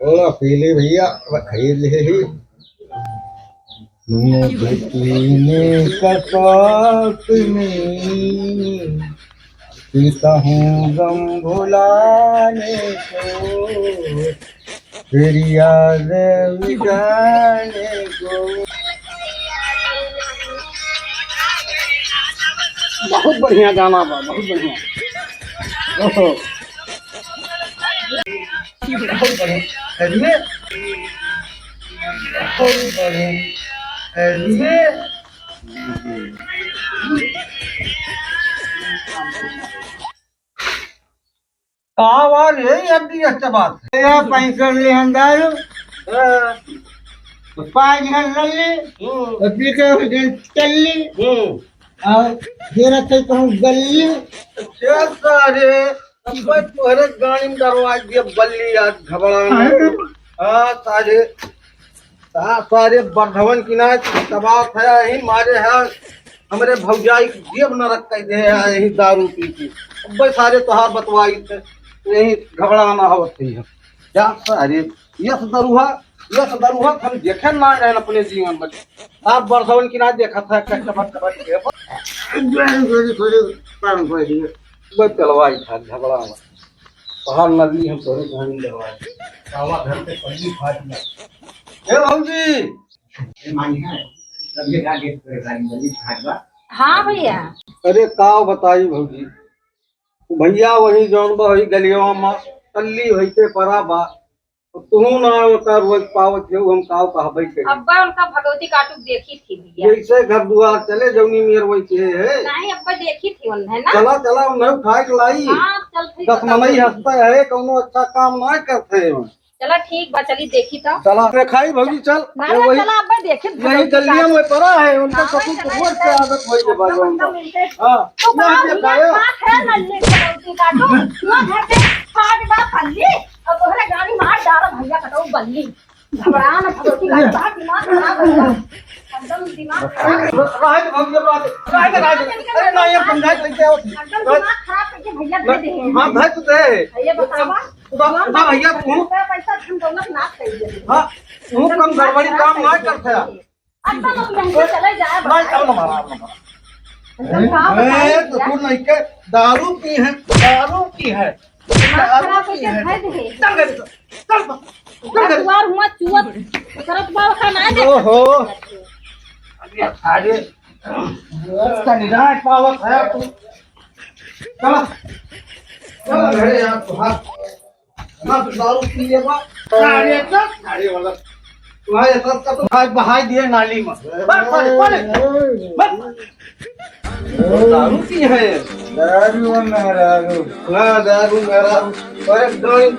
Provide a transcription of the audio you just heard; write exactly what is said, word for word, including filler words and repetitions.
थोड़ा पी ले भैया, अब खरीद ले ही। मुझे पीने का शौक नहीं, पीता हूँ गम भुलाने को, फिर याद मिटाने को। बहुत बढ़िया गाना बा, बहुत बढ़िया। ओहो। बहुत बढ़िया। अरे, बहुत बढ़िया। अरे। का बात है, ये अभी अच्छा बात है। ए, पैंसठ ले हम दारू। हाँ। पाँच घर लल्ली। हम्म। अभी के हम दिन चल्ली। हम्म। और फिर अच्छे कहूँ गल्ली। अच्छा, सारे, अब मैं तोहरे गाड़ी में डरवा दिया बल्ली, आज घबरा ना। हाँ, सारे, सा-, सारे बरधवन की ना दबाव है, यही मारे है, हमरे भौजाई की जेब नरक कर दे है, यही दारू पी के। अब भाई सारे तोहार बतवाई थे, यही घबरा ना होत है। जा सारे, यस दरुहा, यस दरुहा हम देखे ना रहे अपने जीवन में। आप बरधवन की ना देखा था, कष्ट मत कर। थोड़ी, थोड़ी काम कर दिए। बस चलवाई था, झगड़ा हुआ। बाहर नगरी हम तोरे कहानी डरवाए। बाबा घर पे पल्ली फाट गया। ए भौजी! ए माई है, तब ये क्या गेट पे गाड़ी बल्ली फाट गया? हाँ भैया। अरे का बताई भौजी, भैया वही जौन बा वही गलियवा में तल्ली होइते परा बा। तुहू ना ओकर रोज पावत हो, हम काव कहबे करी। अब्बा उनका भगवती काटू देखी थी भैया। जैसे घर दुआर चले जौनी मेर वैसे है। नहीं अब्बा देखी थी उन्हें ना। चला, चला, उन्हें उठाए के लाई। हाँ, चल ठीक दस है। मनई हंसता है, कौनो अच्छा काम ना करते हैं। चला ठीक बा, चली देखी तो। चला, देखाई भौजी, चल। ना, ये ना, वही, चला अब्बा देखी वही भगवती गलिया काटू। में परा है, उनका हाँ, ससुर को चला, रोज से चला। आदत होई के बाद एकदम, उनका। एकदम इनके हाँ, तो ना का देखा भैया है। बात है, नल्ली भगवती काटू। ना घर के फाट बा पल्ली, और तोहरे गाड़ी मार डारा भैया कटऊ बल्ली। घबरा ना, भगवती भाई, बहुत दिमाग खराब हो गया। एकदम दिमाग खराब। रहे दे भौजी, रहे दे, रहे दे, रहे दे। अरे ना, ये समझाए कैसे हो? एकदम दिमाग खराब करके भैया दे दे हैं। हाँ, भाई तो दे। ये बतावा, उठा, उठा भैया, तू। रुपया पैसा धन दौलत नाश कर दे। हाँ, तू एकदम कम दिमाग गड़बड़ी खराब काम ना करके करते हैं। अच्छा, लोग यहीं से चले जाए, नहीं, बताइए। अब हमारा, अब हमारा। एकदम का ए, बताइए तो भैया? तू नहीं के दारू पी है, दारू पी है। दिमाग खराब करके धर दे। चल घर से, चल, चल घर से। दुआर हुआ चुअत, करत बा ओका ना दे। ओहो। अरे, अरे, इसका निदान पावत है तू। चल, चल घरे यार, तू हाथ, ना तू दारू पी लेबा। अरे, चल, अरे वाला। तुम्हारे सब का तो भाई बहाई दिए नाली में। बस, बस, बस, बस। दारू पी है। दारू मेहरारू। हाँ, दारू मेहरारू। अरे, गाड़ी।